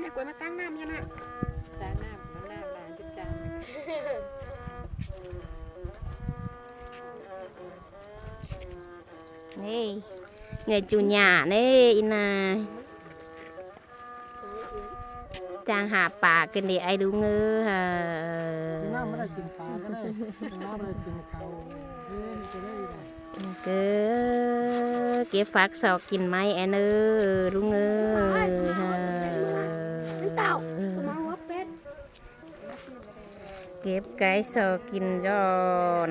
ແມ່ກວຍມາຕັ້ງນ້ຳຢູ່ນະ ຕັ້ງນ້ຳ ນ້ຳຫຼາຍ ນີ້ ເອື້ອຍຈູຍ່າເດ້ ອີ່ນາ ຈ້າງຫາປາກັນເດ້ ອ້າຍລຸງເອີຍ ກິນນ້ຳບໍ່ໄດ້ ກິນປາບໍ່ໄດ້ ກິນນ້ຳບໍ່ໄດ້ ກິນເຂົ້າ ເອີ ເກັບຜັກຊອກກິນໄມ້ແອນເອີ ລຸງເອີຍ ເກັບໄກ່ຊອກກິນຈອນ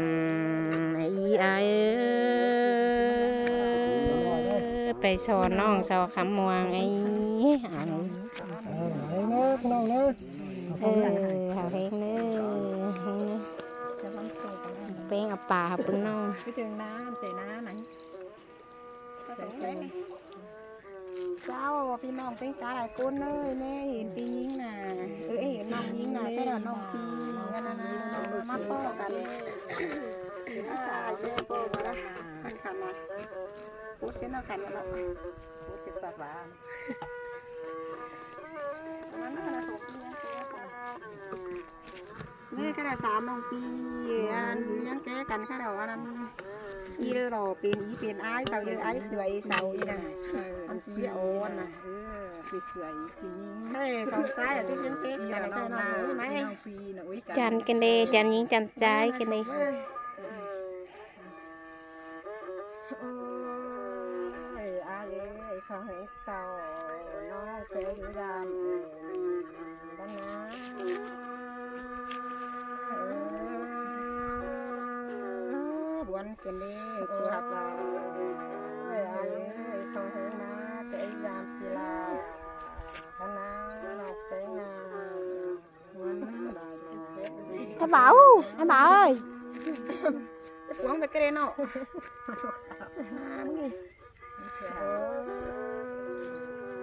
ອີ່ອ້າຍເອີ ໄປຊອນນ້ອງຊອຄຳມ່ວງໄອ້ ເອີ ເຮົາແຮງເດີ ເຮົາແຮງເດີ ແປ້ງເອົາປາເຮົາປຶ້ງນ້ອງ ເຈົ້າ ພີ່ນ້ອງເປັນກາຫຼາຍຄົນເລີຍແນ່ ເຫັນປີຍິງນະ ເອີ ເຫັນນ້ອງຍິງນະ ແຕ່ວ່ານ້ອງປີອັນນັ້ນນະ ມາພໍ້ກັນ ເອີ ມາພໍ້ກັນນະ ຄັນນະ ໂອ້ ເຊັ່ນເດີກັນເນາະ ໂອ້ ເຊັ່ນກັນວ່າ ອັນນັ້ນນະ ຂອງປີຍັງແກ່ ແມ່ກະດາສາມນ້ອງປີ ອັນນັ້ນຍັງແກ່ກັນກະດາ ອັນນັ້ນ ອີເລີຫຼໍ່ເປັນ ອີເປັນອ້າຍເຊົາ ອີເລີອ້າຍເຂືອອີເຊົາອີນະ ອັນສີອ່ອນນະ ເອີ ເຂືອອີ ໃຊ່ ສອງຊາຍທີ່ຍັງແກ່ກັນ ໃຊ່ນ້ອງເອີຍ ມາ ຈັນກັນເດ້ ຈັນຍິງຈັນຊາຍກັນເດ້. ໂອ້ຍ ອ້າຍເອີຍ ຂ້າແຮງເຊົາ ນ້ອງເຄີຍຢູ່ຍາມເອີຍ ບ້ານນາ ເອີ ບວນເປັນເດ້ ໂອ້ຍ ອ້າຍເອີຍ ຂ້າແຮງມາແຕ່ຍາມປີລາ ບ້ານນາ ນ້ອງແປ້ງນາ ອ້າຍບ່າວ ອ້າຍບ່າວເອີຍ ປວງໄປກະເດເນາະ ໂ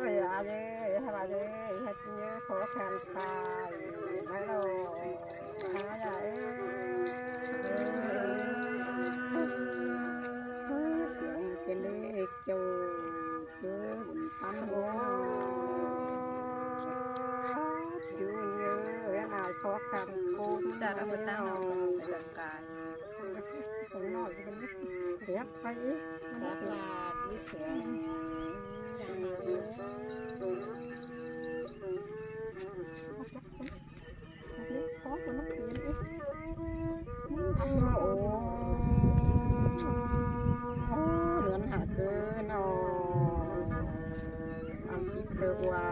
ອ້ຍ ອາເອີຍ ອາເອີຍ ເຮັດເຍ ຂໍແຄນຕາຍ ໄວ້ລອ ອາເອີຍ ສຽງເປັນເລກໂຈ ເຈີບຸນປັນໂຮ ຢູ່ເຍ ເວລາຂໍຄຳຄູ ຈາລະບໍ່ຕັ້ງເອົາໄປຈັດການ ຂອງນ້ອຍເປັນເລກ ຂະຫຍັບໄປອີກ ຂະຫຍັບລາດອີກແສງ ໂອ້ ເດືອນຫ້າເກີນເນາະ ສາມສິບເດືອນກວ່າ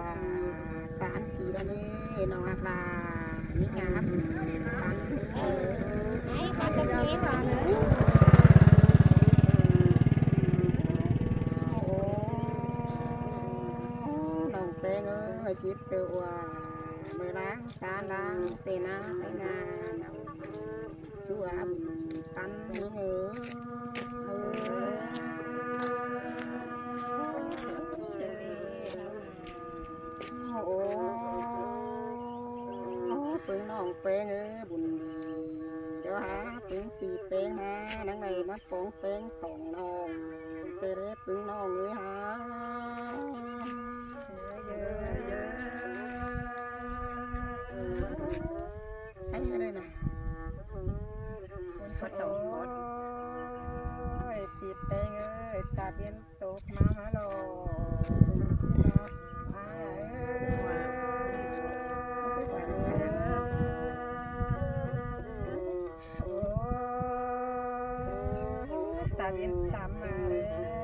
ສາມປີແລ້ວເດ້ ນ້ອງຮັກຫຼານ ນີ້ງາມ ໂອ້ ນ້ອງແປ້ງເອີຍ ສິບເດືອນກວ່າ ເມື່ອລ້າງຊານລ້າງເຕນາໄປນາ ຊົ່ວບຸນຊິຕັນເອີຍ ໂອ້ ເບິ່ງນ້ອງແປ້ງເອີຍ ບຸນດີ ດຽວຫາເບິ່ງປີແປ້ງຫາ ນາງໃດມາປອງແປ້ງຂອງນ້ອງ ແຕ່ເດ້ ປຶງນ້ອງເອີຍຫາ ໃຫ້ເລີຍນະ ໂອ້ຍ ຕິດແປ້ງເອີຍ ຕາເປັນຕົກມາຫາຫຼໍ່ ມາເອີຍ ໂອ້ຍ ຕາເວັນຕາມມາເດີ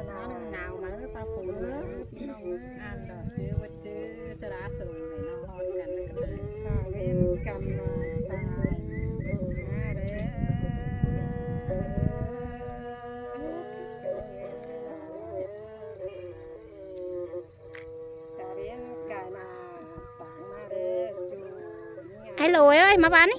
ໜາວ ໜາວມາເອີ ຟ້າຝົນເອີ ພີ່ນ້ອງເອີຍ ອ່ານດອກຈື່ບໍ່ຈື່ ສະຫຼາສະຫຼອຍເນາະ ຮອດກັນກໍໄດ້ ຕາເວັນກຳມາຕາຍ ມາເດີ. ໄອ້ໂຫຼຍເອີຍ ມາບ້ານນີ້.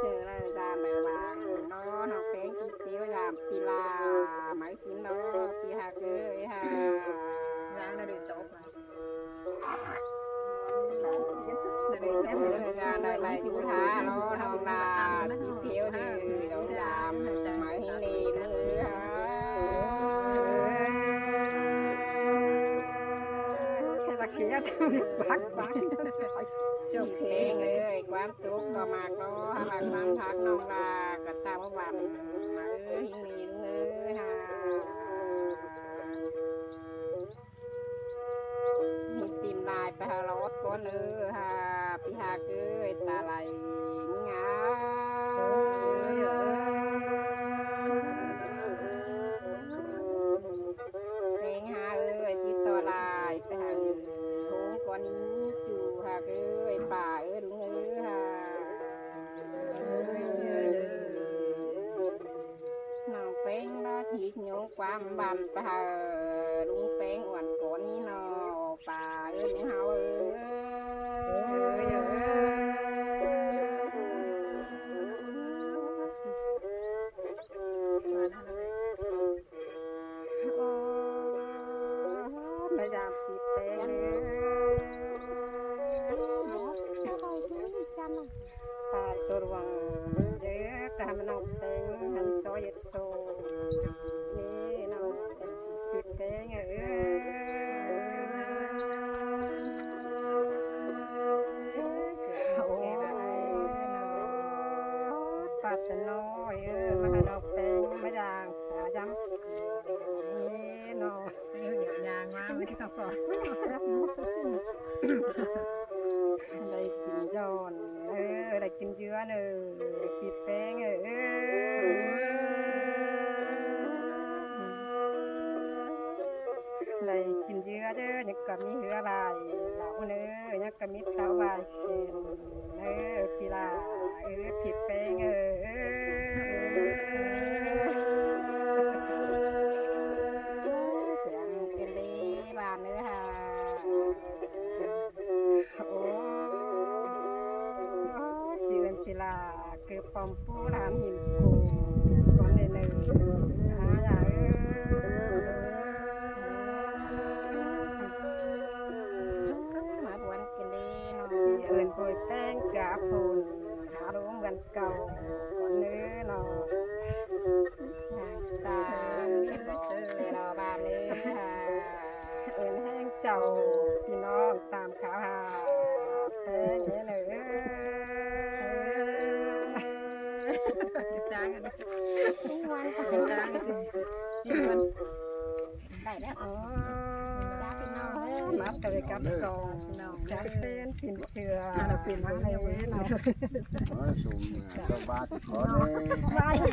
ເຈີແລ້ວຍາມໄດ້ວ່າງເນາະ ນ້ອງແປ້ງກິນເຈວຍາມປີລາໄມ້ສິນເນາະ ປີຮັກເອີຍຫາ ຍາມໄດ້ຕົກ ໄດ້ໄປຢູ່ທ່າລໍທອງດາ ຊິເທວເດີດອງດາມ ມາເຮັດເລນເອີຍ ແຄ່ລະເຂຍຈະປັກບັງ ຈົບເພງເອີຍ ຄວາມທຸກກໍມາກໍຫາກມັນທັກນ້ອງລາ ກະຕາບໍ່ຫວັນ ມາເອີຍເຮັດເລນເອີຍຫາ ມີຕີມລາຍໄປຫາລອດກ່ອນເດີຫາ ພີ່ຮັກເອີຍ ຕາໄຫຼງາມ ແພງຫາເອີຍ ຈິດຕໍ່ລາຍໄປຫາເອີຍ ໂຮງກ່ອນນີ້ຈູຮັກເອີຍ ປ້າເອີຍ ລຸງເອີຍຫາ ນ້ອງແປ້ງລາຊິໂຍງຄວາມບານປາ ລຸງແປ້ງອ້ວນກ່ອນນີ້ນໍ ປາເອີຍ ເຮົາເອີຍ. ມານ້ອງແປງຫັ້ນ ຊອຍເຮັດໂຊ ນີ້ນ້ອງແປງ ເຮັດແປງເອີຍ ໂອ້ຍ ປາດຕະນ້ອຍເອີຍ ມາຫານ້ອງແປງ ມາຢ່າງສາຢຳ ນີ້ນ້ອງ ເອີ ຍ່າງມາເລີຍທີ່ເຂົາກໍ ໄດ້ກິນຍ້ອນເອີ ໄດ້ກິນເຍືອເອີ ປີແປງເອີ ໄດ້ກິນເຍືອເດີ ຍັງກໍມີເຮືອບາຍເຫຼົ້າເດີ ຍັງກໍມີເຕົ້າບາຍເຂັນເດີ ປີຫຼ້າເອີ ປີແປງເອີ ສຽງເປັນເດບານເດີຫາ ໂອ້ ຈື່ນປີລາ ເກີບປອມປູລານຫີນກຸມ ກ່ອນເລີຍເລີຍ ອາຍາເອີຍ ມາບວນກິນເດ້ເນາະ ເອີ້ນໂພຍແປ້ງກາຝົນ ຫາລົມກັນເກົ່າ ກ່ອນເລີຍເນາະ ຫາງຕາ ແຕ່ລະບ້ານເລີຍ ເອີ້ນແຮງເຈົ້າ ພີ່ນ້ອງຕາມຂ່າວຫາແພງເອີຍເອີຍ ຈ້າງກັນ ມ່ວນ ຈ້າງກັນ ໄດ້ແລ້ວ ໂອ້ ຈ້າພີ່ນ້ອງເອີຍ ມາເຕີກັບກອງພີ່ນ້ອງ ຈາກເປັນປິ່ນເສືອ ເປັນມາໃຫ້ເນາະ ໂອ້ຍ ສູງ ສະບາຍດີ ຂໍເດີ ວ່າໃຫຍ່